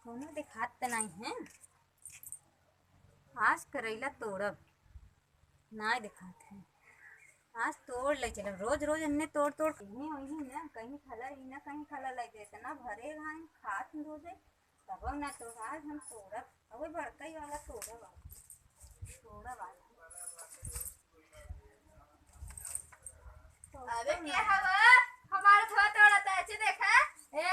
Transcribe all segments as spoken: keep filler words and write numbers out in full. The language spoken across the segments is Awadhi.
कौनो देखात त नाहीं है। आज करैला तोड़ब, नाहीं देखात है। आज तोड़ ले चलब, रोज रोज एन्ने तोड़ तोड़, कहीं वही ना, कहीं खला, ई ना कहीं खला लग जाए, इतना भरे रहा है, खात रोजे, तब ना तोड़, आज हम तोड़ब, अब बड़का ही वाला तोड़ब, आज तोड़ब आज। अबे के हवा? हमार धो तोड़त है, अच्छे देखा। ए,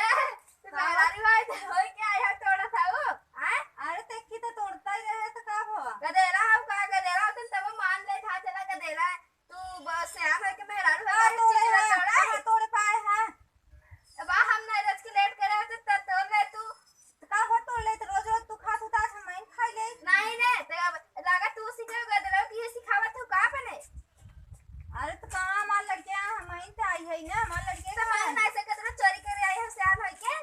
तू मेहरारू आई तो होई के आई है तोड़त है वो? आय? अरे ते की तो तोड़ता ही रहे तो का हो? गदेला हम का गदेला, तुम तब मान ले था, चला गदेला। तू बस से आ भाई के मेहरारू का है, तोड़े चीज है, तोड़ा। कहाँ तोड़े पाए हैं? अब आ हम नहीं रच के लेट करे तो तब तोड़ ले तू। तो का हो तोड़ ले, तो रोज रोज तू खात हो, तो आज हम नहीं खाई ले। नहीं ने, तो अब लागा तू सीखे गदराव की ये सिखावत हो का बने? अरे तो का हमार लड़कियां, हम ही तो आई है ना, हमार लड़कियां तो का मन है? नहीं से कदरा चोरी करे आई हम सियान होई के।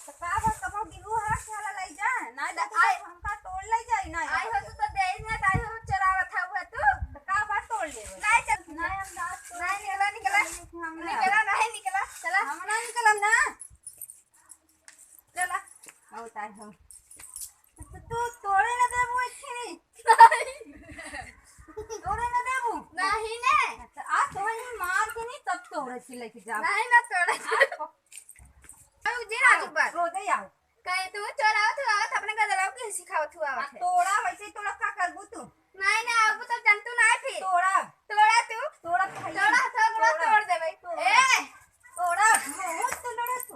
तो का हो, कबो दिहू है, चला ले जा, ना तो देखा आई। हमका तोड़ ले जाई ना आई यहाँ हो से। तू तो दे ही ना, आई हो चोरावत है वो तू। तो का बात तोड़ ले? नहीं चल। नहीं हम रात को नहीं निकला, निकला। हम ना। निकला, नहीं निकला, चला। हम ना निकलम ना। चला, आओ ताई हो। तो तू तोड़े न देबू इखनी? तोड़े न देबू? नहीं ने। अच्छा, आ तोहनी मार के नहीं तब तोड़े के लेके जाओ। नहीं ना तोड़े। आ, आओ जी, आओ, राजू बात। रोजे आओ। कहे तू चोराओ, तू आवत अपने गदलाओ के सिखावत हुआ आ, आवत है। तोड़ा वैसे ही तोड़ा का करबू तू? नहीं, नहीं, अब तो जंतु ना है फिर। तोड़ा। तोड़ा तू। तोड़ा तो है ही। तोड़ा, तोड़ा, तोड़ा। तोड़ दे भाई। तोड़ा। ए! तोड़ा। बहुत तो लड़ा तू।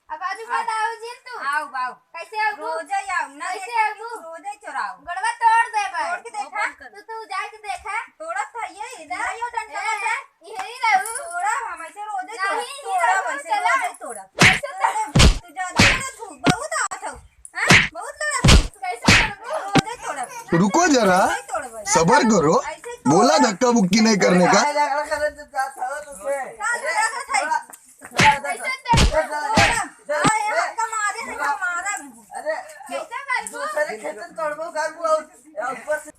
अब आजू आ। बताओ जी तू। आओ, आओ। कैसे आओ तू? रोजे आओ, ना कैसे देखा आओ कि तू? रोजे चोराओ। गड़वा तोड़ दे भाई। तोड़ के देखा। ओपन कर। तू, तू जाके देखा। तोड़ा तो है ये, इधर। नहीं, वो डंडा ए! है। यही रहू। तोड़ा, हम ऐसे रोजे नहीं, तोड़ा, नहीं तोड़ा, रहू, वैसे चला। रोजे तोड़ा। कैसे तोड़े? तू जा, तोड़े तू, बहुत आवत हऊ। हाँ? बहुत लड़ा तू। कैसे तोड़बू? रोजे तोड़ा। रुको जरा, रोजे तोड़बे। सबर करो, ऐसे तोड़ा। बोला धक्का मुक्की नहीं करने का। काहे झगड़ा करे तो जात हऊ तुझसे? का झगड़ा करत हई? थोड़ा, थोड़ा, थोड़ा। कैसे तोड़बू? तोड़ा। हाँ, ये हक्का मारे, हक्का मारा भी। अरे, कैसे करबू? दूसरे खेतन तोड़बो करबो और ऊपर से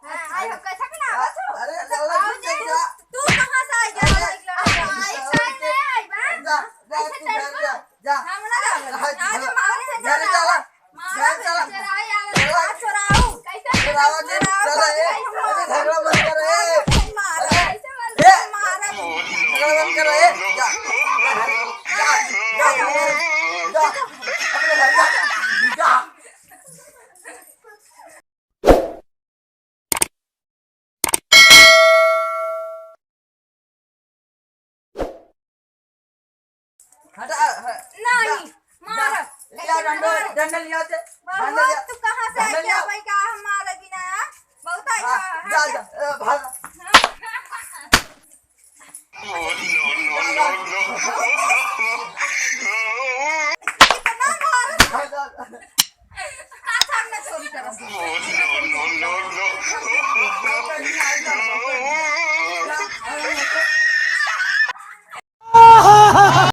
हाँ, आई हो, कैसा के ना आवत हो? अरे, चला, आओ तू जी, चल जा। तू कहाँ से आई गया? अरे, एक लड़का। आई, आई, आई, आई, बा। जा, जा, ऐसे तू घर चढ़ जा, जा। हम ना जावे। हाँ, अरे, जा। मारे से घरे चला। चला। मारा घर चला। से चला, आई, आई। चला। आ, चोराऊ। कैसे चोरावा दे, चोराऊ, चला, ए। कैसे अरे, झगड़ा मत कर, ए। मारा। अरे, कैसे मारा? ए। मारा। झगड़ा मत कर, ए। जा। जा, जा, जा, जा। अपने घर जा। जा। हटा, ह-, नहीं, जा, मार। जा, लिया डंडा, डंडा लिया ते, बहुत, डंडा लिया। तू कहाँ से डंडा आके लिया। भाई का हम मारे बिना, हाँ? बहुत आई हाँ, हाँ, जा, हाँ, जा, ए, भाग। हाँ। कितना मार। भाग, भाग। हाथ सामने चोरी करत।